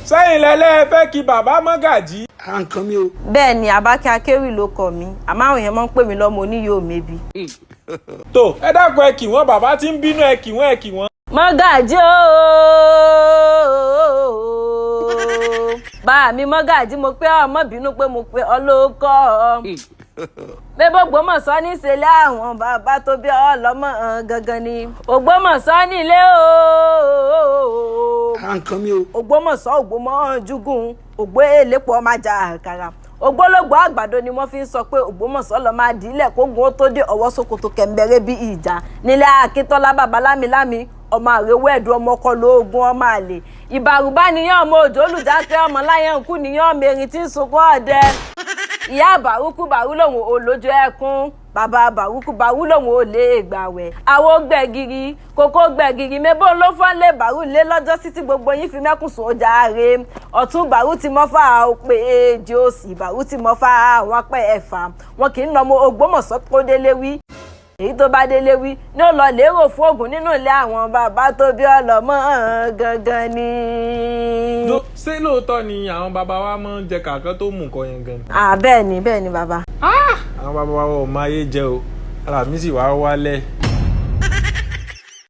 Sẹ́yìn lẹ́lẹ́ fẹ́ kí bàbá mọ́gàjí. Ara nǹkan mi o. Bẹ́ẹ̀ ni, Àbákẹ́ Akéwì ló kọ mi, àmọ́ àwọn èèyàn máa ń pè mí lọ́mọ oníyòó mẹ́bi. Tó ẹ dákun, ẹ kì wọ́n, bàbá tí ń bínú, ẹ kì wọ́n, ẹ kì wọ́n. Mọ́gàjí ooo, bá mi mọ́gàjí, mo pé ọmọ bínú pé mo pé ọlọ́kọ́ bébó Ògbómọ̀ṣọ́ níṣẹ́lẹ̀ àwọn bàbá tó bí ọlọ́mọ gangan ni Ògbómọ̀ṣọ́ nílé ooo. Ara nǹkan mi o. Ògbómọ̀ṣọ́, Ògbómọ̀júgùn, Ògbó èlépọ̀ ọmọ ajá àkàrà, ògbólógbò àgbàdo ni wọ́n fi ń sọ pé Ògbómọ̀ṣọ́ lọ́ọ́ máa dìílẹ̀ kógun ó tó dé, ọwọ́ ṣòkòtò kẹ̀mbẹ̀rẹ̀ bí ìjà nílẹ̀ Akíntọ́lá, bàbá lámilámi, ọmọ àrèwé ẹ̀dùn, ọmọ ọkọ lóògùn, ọmọ àlè ìbàrùbá níyàn, ọmọ òjò olùjáfẹ́, ọmọ láyẹ̀ǹkú níyàn, ọmọ erin tí ń sunkún ọ̀dẹ. Ìyá bàrúkú bàrú lòun ò lójú ẹkún, bàbá bàrúkú bàrú lòun ò lè gbàwẹ̀, àwo gbẹ̀gìrì kókó gbẹ̀gìrì mébò ló fọ́n lé bàrú lé lọ́jọ́ sí tí gbogbo yín fi mẹ́kùn sùn ọjà rè. Ọ̀tún bàrú ti mọ́fà ó pé èjì, òsì bàrú ti mọ́fà àwọn apẹ́ ẹ̀fà wọn kì í nà ọmọ Ògbómọ̀ṣọ́ kó délé wí. Èyí tó bá délé wí ní ó lọ lérò fún oògùn nínú ilé àwọn bàbá tó bí ọlọ́mọ gangan ni. Ṣé lóòótọ́ ni àwọn bàbá wa máa ń jẹ kàkán tó mú nǹkan yẹn gan ni? À, bẹ́ẹ̀ ni, bẹ́ẹ̀ ni bàbá. Àwọn bàbá wa ò máa yé jẹ o, ara mi sì wá wálẹ̀.